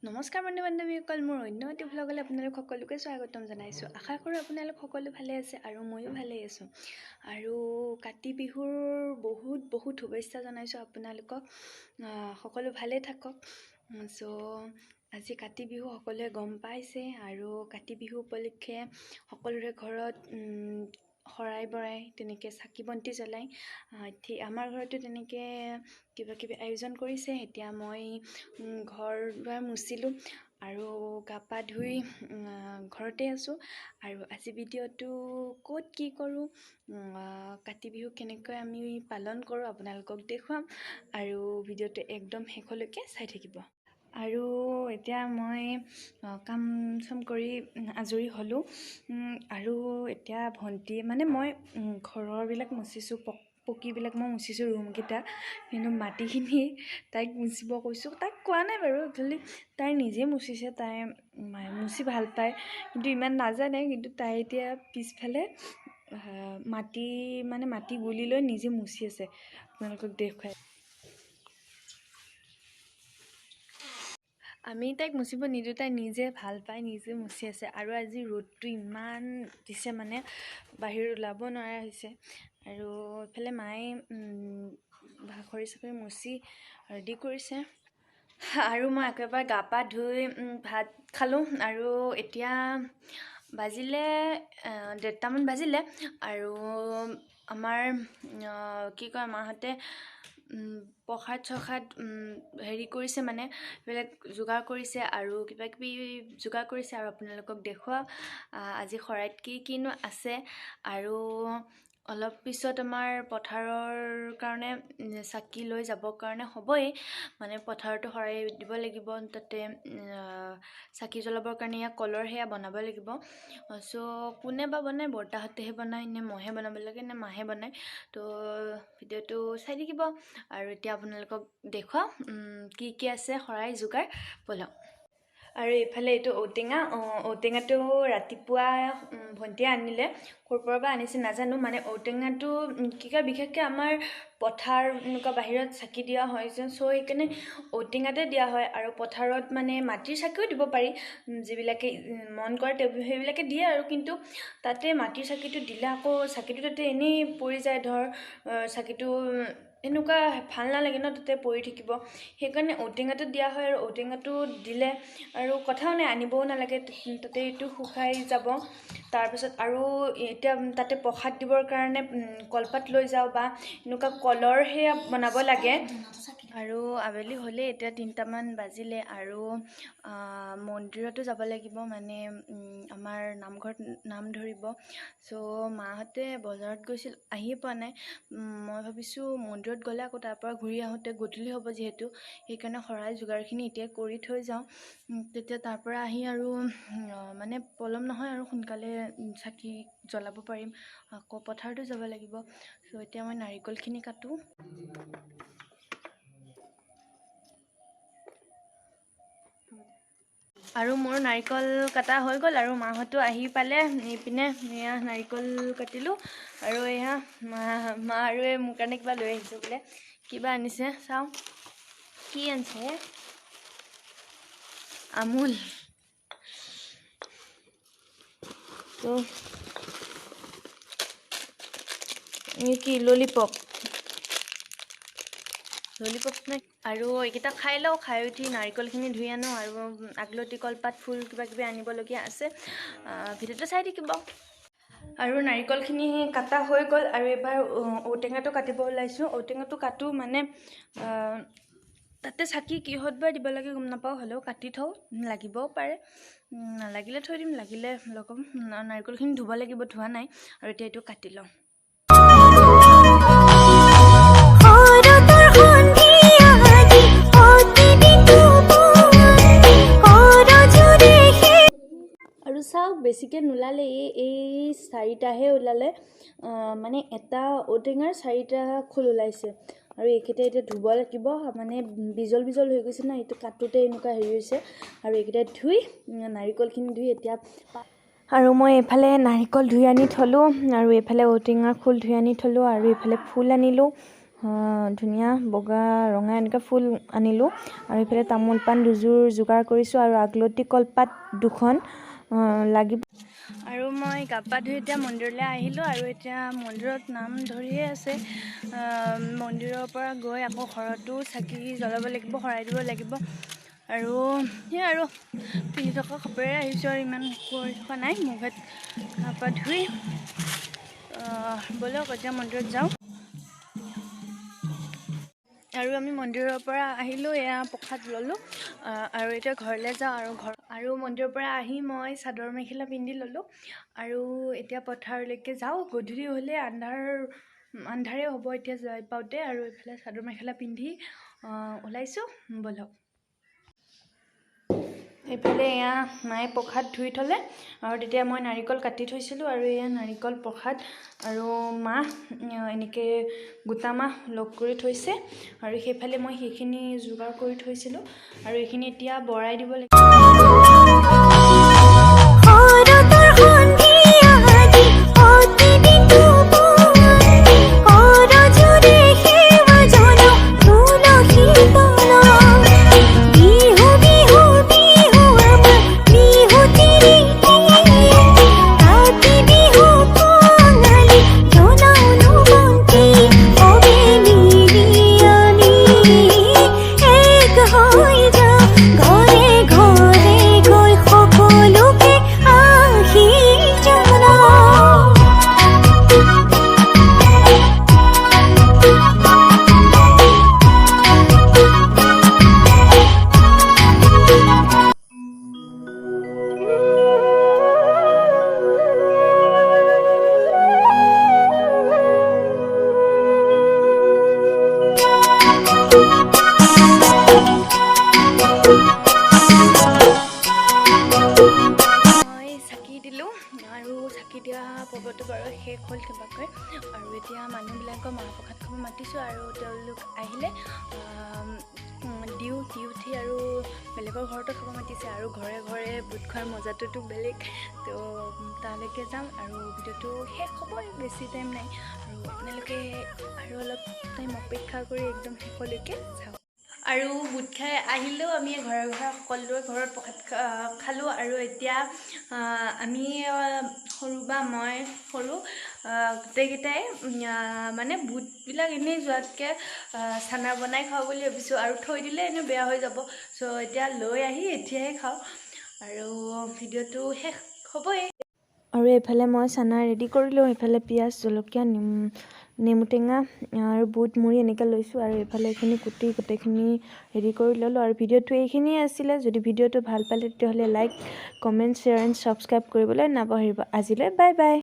নমস্কাৰ বন্ধু বান্ধৱীসকল, মোৰ অন্য এটি ভ্লগলৈ আপোনালোক সকলোকে স্বাগতম জনাইছোঁ। আশা কৰোঁ আপোনালোক সকলো ভালে আছে আৰু ময়ো ভালেই আছোঁ। আৰু কাতি বিহুৰ বহুত বহুত শুভেচ্ছা জনাইছোঁ আপোনালোকক। সকলো ভালে থাকক। চ' আজি কাতি বিহু সকলোৱে গম পাইছে আৰু কাতি বিহু উপলক্ষে সকলোৰে ঘৰত শৰাই বৰাই তেনেকৈ চাকি বন্তি জ্বলায়। ঠিক আমাৰ ঘৰতো তেনেকৈ কিবা কিবি আয়োজন কৰিছে। এতিয়া মই ঘৰ দুৱাৰ মুচিলোঁ আৰু গা পা ধুই ঘৰতে আছোঁ। আৰু আজি ভিডিঅ'টো ক'ত কি কৰোঁ, কাতি বিহু কেনেকৈ আমি পালন কৰোঁ আপোনালোকক দেখুৱাম আৰু ভিডিঅ'টো একদম শেষলৈকে চাই থাকিব। আৰু এতিয়া মই কাম চাম কৰি আজৰি হ'লোঁ আৰু এতিয়া ভণ্টি মানে মই ঘৰৰবিলাক মুচিছোঁ, পকীবিলাক মই মুচিছোঁ ৰুমকেইটা, কিন্তু মাটিখিনি তাইক মুচিব কৈছোঁ। তাইক কোৱা নাই বাৰু, একচুৱেলি তাই নিজে মুচিছে। তাই মুচি ভাল পায় কিন্তু ইমান নাজানে। কিন্তু তাই এতিয়া পিছফালে মাটি মানে মাটি গুলি লৈ নিজে মুচি আছে, আপোনালোকক দেখুৱাই। আমি তাইক মুচিব নিদিওঁ, তাই নিজে ভাল পায়, নিজে মুচি আছে। আৰু আজি ৰ'দটো ইমান দিছে, মানে বাহিৰত ওলাব নোৱাৰা হৈছে। আৰু এইফালে মায়ে খৰি চৰি মুচি ৰেডি কৰিছে। আৰু মই আকৌ এবাৰ গা পা ধুই ভাত খালোঁ। আৰু এতিয়া বাজিলে 1:30মান বাজিলে। আৰু আমাৰ কি কয় মাহঁতে প্ৰসাদ চসাদ হেৰি কৰিছে, মানে এইবিলাক যোগাৰ কৰিছে আৰু কিবা কিবি যোগাৰ কৰিছে। আৰু আপোনালোকক দেখুৱাওঁ আজি শৰাইত কি কিনো আছে। আৰু অলপ পিছত আমাৰ পথাৰৰ কাৰণে চাকি লৈ যাবৰ কাৰণে হ'বই, মানে পথাৰতো শৰাই দিব লাগিব, তাতে চাকি জ্বলাবৰ কাৰণে ইয়াক কলৰ সেয়া বনাব লাগিব। চ' কোনে বা বনায়, বৰ্তাহঁতেহে বনায় নে মইহে বনাব লাগে নে মাহে বনায়, তো ভিডিঅ'টো চাই থাকিব। আৰু এতিয়া আপোনালোকক দেখুৱাওঁ কি কি আছে শৰাই যোগাৰ, ব'লক। আৰু এইফালে এইটো ঔটেঙা, ঔটেঙাটো ৰাতিপুৱা ভণ্টিয়ে আনিলে, ক'ৰ পৰা বা আনিছে নাজানো। মানে ঔটেঙাটো কি কয় বিশেষকৈ আমাৰ পথাৰ এনেকুৱা বাহিৰত চাকি দিয়া হয় যে, চ' সেইকাৰণে ঔটেঙাতে দিয়া হয়। আৰু পথাৰত মানে মাটিৰ চাকিও দিব পাৰি, যিবিলাকে মন কৰে তেওঁ সেইবিলাকে দিয়ে আৰু। কিন্তু তাতে মাটিৰ চাকিটো দিলে আকৌ চাকিটো তাতে এনেই পৰি যায়, ধৰ চাকিটো এনেকুৱা ভাল নালাগে ন, তাতে পৰি থাকিব। সেইকাৰণে ঔটেঙাটো দিয়া হয়। আৰু ঔটেঙাটো দিলে আৰু কথাও নাই, আনিবও নালাগে, তাতে এইটো শুকাই যাব। তাৰপিছত আৰু এতিয়া তাতে প্ৰসাদ দিবৰ কাৰণে কলপাত লৈ যাওঁ বা এনেকুৱা কলৰ সেয়া বনাব লাগে। আৰু আবেলি হ'লে এতিয়া 3টামান বাজিলে আৰু মন্দিৰতো যাব লাগিব, মানে আমাৰ নামঘৰত নাম ধৰিব। চ' মাহঁতে বজাৰত গৈছিল, আহিয়ে পোৱা নাই। মই ভাবিছোঁ মন্দিৰত গ'লে আকৌ তাৰ পৰা ঘূৰি আহোঁতে গধূলি হ'ব যিহেতু, সেইকাৰণে শৰাই যোগাৰখিনি এতিয়া কৰি থৈ যাওঁ। তেতিয়া তাৰ পৰা আহি আৰু মানে পলম নহয় আৰু সোনকালে চাকি জ্বলাব পাৰিম। আকৌ পথাৰতো যাব লাগিব। চ' এতিয়া মই নাৰিকলখিনি কাটোঁ। আৰু মোৰ নাৰিকল কটা হৈ গ'ল আৰু মাহঁতো আহি পালে। এইপিনে এয়া নাৰিকল কাটিলোঁ আৰু এয়া মা আৰু এই মোৰ কাৰণে কিবা লৈ আহিছে বোলে, কিবা আনিছে, চাওঁ কি আনিছে। আমুল। তো এই কি ললিপপ, ললিপপ নাই। আৰু এইকেইটা খাই লওঁ, খাই উঠি নাৰিকলখিনি ধুই আনো আৰু আগলতি কলপাত ফুল কিবা কিবি আনিবলগীয়া আছে। ভিডিঅ'টো চাই থাকিব। আৰু নাৰিকলখিনি কাটা হৈ গ'ল আৰু এইবাৰ ঔটেঙাটো কাটিব ওলাইছোঁ। ঔটেঙাটো কাটো মানে তাতে চাকি কিহত বা দিব লাগে গম নাপাওঁ, হ'লেও কাটি থওঁ, লাগিবও পাৰে, নালাগিলে থৈ দিম, লাগিলে লগাম। নাৰিকলখিনি ধুব লাগিব, ধোৱা নাই। আৰু এতিয়া এইটো কাটি লওঁ। আৰু চাওক বেছিকৈ নোলালে, এই 4টাহে ওলালে, মানে এটা ঔটেঙাৰ 4টা খোল ওলাইছে। আৰু এইকেইটা এতিয়া ধুব লাগিব, মানে বিজল বিজল হৈ গৈছে ন, এইটো কাটোতে এনেকুৱা হেৰি হৈছে। আৰু এইকেইটা ধুই নাৰিকলখিনি ধুই এতিয়া আৰু মই এইফালে নাৰিকল ধুই আনি থ'লোঁ আৰু এইফালে ঔটেঙাৰ খোল ধুই আনি থ'লোঁ আৰু এইফালে ফুল আনিলোঁ। ধুনীয়া বগা ৰঙা এনেকুৱা ফুল আনিলোঁ। আৰু এইফালে তামোল পাণ দুযোৰ যোগাৰ কৰিছোঁ আৰু আগলতি কলপাত দুখন লাগিব। আৰু মই গা পা ধুই এতিয়া মন্দিৰলৈ আহিলোঁ আৰু এতিয়া মন্দিৰত নাম ধৰিয়ে আছে। মন্দিৰৰ পৰা গৈ আকৌ ঘৰতো চাকি জ্বলাব লাগিব, শৰাই দিব লাগিব। আৰু সেয়া আৰু পিন্ধি থকা কাপোৰেৰে আহিছোঁ আৰু ইমান কৰি থকা নাই। মুখ হাত গা পা ধুই ব'লক এতিয়া মন্দিৰত যাওঁ। আৰু আমি মন্দিৰৰ পৰা আহিলোঁ, এয়া প্ৰসাদ ল'লোঁ আৰু এতিয়া ঘৰলৈ যাওঁ। আৰু ঘৰ আৰু মন্দিৰৰ পৰা আহি মই চাদৰ মেখেলা পিন্ধি ল'লোঁ আৰু এতিয়া পথাৰলৈকে যাওঁ। গধূলি হ'লে আন্ধাৰে হ'ব এতিয়া যাই পাওঁতে। আৰু এইফালে চাদৰ মেখেলা পিন্ধি ওলাইছোঁ, ব'লক। এইফালে এয়া মায়ে প্ৰসাদ ধুই থ'লে আৰু তেতিয়া মই নাৰিকল কাটি থৈছিলোঁ। আৰু এয়া নাৰিকল প্ৰসাদ আৰু মাহ এনেকৈ গোটা মাহ লগ কৰি থৈছে। আৰু সেইফালে মই সেইখিনি যোগাৰ কৰি থৈছিলোঁ আৰু এইখিনি এতিয়া বৰাই দিব লাগিব। শৰতৰ সন্ধিয়াদি অতি বিতুপন কৰযোৰে সেৱা জনাওঁ তুলসী তলত। বিহু বিহু বিহু আমাৰ বিহু তিৰিটি, কাতি বিহু কঙালী জ্বলাওনো বন্তি। সবে মিলি আমি এক হৈ যাওঁ, ঘৰে ঘৰে গৈ সকলোকে আশীষ জনাওঁ। মই চাকি দিলোঁ আৰু চাকি দিয়া পৰ্বটো বাৰু শেষ হ'ল কিবাকৈ। আৰু এতিয়া মানুহবিলাকৰ মাহ প্ৰসাদ খাব মাতিছোঁ আৰু তেওঁলোক আহিলে দিওঁ দি উঠি আৰু বেলেগৰ ঘৰতো খাব মাতিছে। আৰু ঘৰে ঘৰে বুট খোৱাৰ মজাটোতো বেলেগ, তো তালৈকে যাম আৰু ভিডিঅ'টো শেষ হ'বই, বেছি টাইম নাই। আৰু আপোনালোকে আৰু অলপ টাইম অপেক্ষা কৰি একদম শেষলৈকে চাওক। আৰু বুট খাই আহিলেও আমি ঘৰে ঘৰে সকলোৰে ঘৰত প্ৰসাদ খালোঁ। আৰু এতিয়া আমি সৰু বা মই সৰু গোটেইকেইটাই মানে বুটবিলাক এনেই যোৱাতকৈ চানা বনাই খাওঁ বুলি ভাবিছোঁ। আৰু থৈ দিলে এনেই বেয়া হৈ যাব, চ' এতিয়া লৈ আহি এতিয়াই খাওঁ আৰু ভিডিঅ'টো শেষ হ'বই। আৰু এইফালে মই চানা ৰেডি কৰিলোঁ। এইফালে পিঁয়াজ, জলকীয়া, নেমু টেঙা আৰু বুট, মুড়ি এনেকৈ লৈছোঁ। আৰু এইফালে এইখিনি কুটি গোটেইখিনি ৰেডি কৰি ল'লোঁ। আৰু ভিডিঅ'টো এইখিনিয়ে আছিলে। যদি ভিডিঅ'টো ভাল পালে, তেতিয়াহ'লে like, comment, share and subscribe কৰিবলৈ নাপাহৰিব। আজিলৈ বাই বাই।